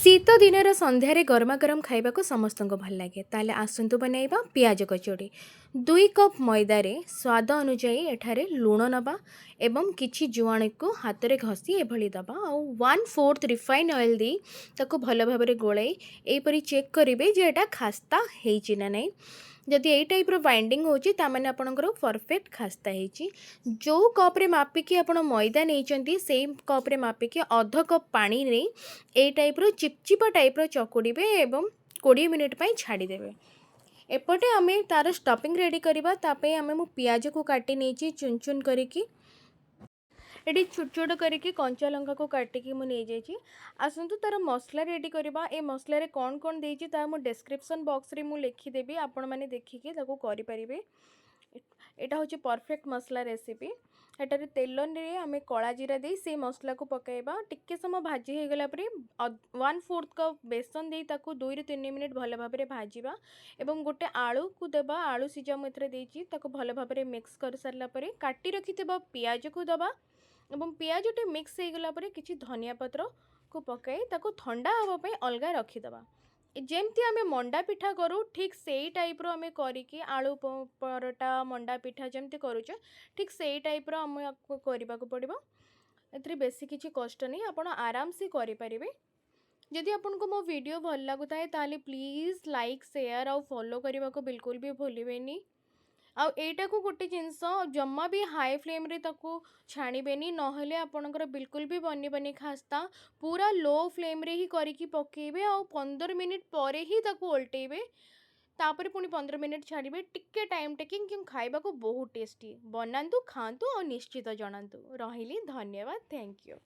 ଶୀତ ଦିନର ସନ୍ଧ୍ୟାରେ ଗରମା ଗରମ ଖାଇବାକୁ ସମସ୍ତଙ୍କୁ ଭଲ ଲାଗେ। ତାହେଲେ ଆସନ୍ତୁ ବନାଇବା ପିଆଜ କଚୋଡ଼ି। 2 କପ୍ ମଇଦାରେ ସ୍ୱାଦ ଅନୁଯାୟୀ ଏଠାରେ ଲୁଣ ନେବା ଏବଂ କିଛି ଜୁଆଣିକୁ ହାତରେ ଘଷି ଏଭଳି ଦେବା ଆଉ 1/4 ରିଫାଇନ୍ ଅଏଲ୍ ଦେଇ ତାକୁ ଭଲ ଭାବରେ ଗୋଳାଇ ଏହିପରି ଚେକ୍ କରିବେ ଯେ ଏଇଟା ଖାସ୍ତା ହେଇଛି ନା ନାହିଁ। ଯଦି ଏଇ ଟାଇପ୍ର ବାଇଣ୍ଡିଙ୍ଗ ହେଉଛି, ତାମାନେ ଆପଣଙ୍କର ପରଫେକ୍ଟ ଖାସ୍ତା ହେଇଛି। ଯେଉଁ କପ୍ରେ ମାପିକି ଆପଣ ମଇଦା ନେଇଛନ୍ତି, ସେଇ କପ୍ରେ ମାପିକି ଅଧ କପ୍ ପାଣି ନେଇ ଏଇ ଟାଇପ୍ର ଚିପଚିପା ଟାଇପ୍ର ଚକୁଡ଼ିବେ ଏବଂ 20 ମିନିଟ୍ ପାଇଁ ଛାଡ଼ିଦେବେ। ଏପଟେ ଆମେ ତା'ର ଷ୍ଟଫିଂ ରେଡ଼ି କରିବା। ତା ପାଇଁ ମୁଁ ପିଆଜକୁ କାଟି ନେଇଛି ଚୁନ ଚୁନ କରିକି। ଏଠି ଛୋଟ ଛୋଟ କରିକି କଞ୍ଚା ଲଙ୍କାକୁ କାଟିକି ମୁଁ ନେଇଯାଇଛି। ଆସନ୍ତୁ ତା'ର ମସଲା ରେଡ଼ି କରିବା। ଏ ମସଲାରେ କ'ଣ କ'ଣ ଦେଇଛି, ତାହା ମୁଁ ଡେସ୍କ୍ରିପସନ୍ ବକ୍ସରେ ମୁଁ ଲେଖିଦେବି। ଆପଣମାନେ ଦେଖିକି ତାକୁ କରିପାରିବେ। ଏଇଟା ହେଉଛି ପରଫେକ୍ଟ ମସଲା ରେସିପି। ଏଠାରେ ତେଲରେ ଆମେ କଳା ଜିରା ଦେଇ ସେଇ ମସଲାକୁ ପକାଇବା। ଟିକେ ସମୟ ଭାଜି ହେଇଗଲା ପରେ 1/4 କପ୍ ବେସନ ଦେଇ ତାକୁ 2ରୁ 3 ମିନିଟ୍ ଭଲ ଭାବରେ ଭାଜିବା ଏବଂ ଗୋଟେ ଆଳୁକୁ ଦେବା। ଆଳୁ ସିଝା ମୁଁ ଏଥିରେ ଦେଇଛି। ତାକୁ ଭଲ ଭାବରେ ମିକ୍ସ କରିସାରିଲା ପରେ କାଟି ରଖିଥିବା ପିଆଜକୁ ଦେବା ଏବଂ ପିଆଜଟି ମିକ୍ସ ହେଇଗଲା ପରେ କିଛି ଧନିଆ ପତ୍ରକୁ ପକାଇ ତାକୁ ଥଣ୍ଡା ହେବା ପାଇଁ ଅଲଗା ରଖିଦେବା। ଯେମିତି ଆମେ ମଣ୍ଡା ପିଠା କରୁ, ଠିକ୍ ସେଇ ଟାଇପ୍ର ଆମେ କରିକି, ଆଳୁ ପରଟା, ମଣ୍ଡା ପିଠା ଯେମିତି କରୁଛେ, ଠିକ୍ ସେଇ ଟାଇପ୍ର ଆମକୁ କରିବାକୁ ପଡ଼ିବ। ଏଥିରେ ବେଶୀ କିଛି କଷ୍ଟ ନାହିଁ, ଆପଣ ଆରାମସେ କରିପାରିବେ। ଯଦି ଆପଣଙ୍କୁ ମୋ ଭିଡ଼ିଓ ଭଲ ଲାଗୁଥାଏ, ତାହେଲେ ପ୍ଲିଜ୍ ଲାଇକ୍, ସେୟାର ଆଉ ଫଲୋ କରିବାକୁ ବିଲକୁଲ ବି ଭୁଲିବେନି। ଆଉ ଏଇଟାକୁ ଗୋଟେ ଜିନିଷ, ଜମା ବି ହାଇ ଫ୍ଲେମ୍ରେ ତାକୁ ଛାଣିବେନି, ନହେଲେ ଆପଣଙ୍କର ବିଲକୁଲ ବି ବନିବନି ଖାସ୍ତା। ପୁରା ଲୋ ଫ୍ଲେମ୍ରେ ହିଁ କରିକି ପକାଇବେ ଆଉ 15 ମିନିଟ୍ ପରେ ହିଁ ତାକୁ ଓଲଟେଇବେ। ତାପରେ ପୁଣି 15 ମିନିଟ୍ ଛାଡ଼ିବେ। ଟିକେ ଟାଇମ୍ ଟେକିଂ, କିନ୍ତୁ ଖାଇବାକୁ ବହୁତ ଟେଷ୍ଟି। ବନାନ୍ତୁ, ଖାଆନ୍ତୁ ଆଉ ନିଶ୍ଚିତ ଜଣାନ୍ତୁ। ରହିଲି, ଧନ୍ୟବାଦ, thank you.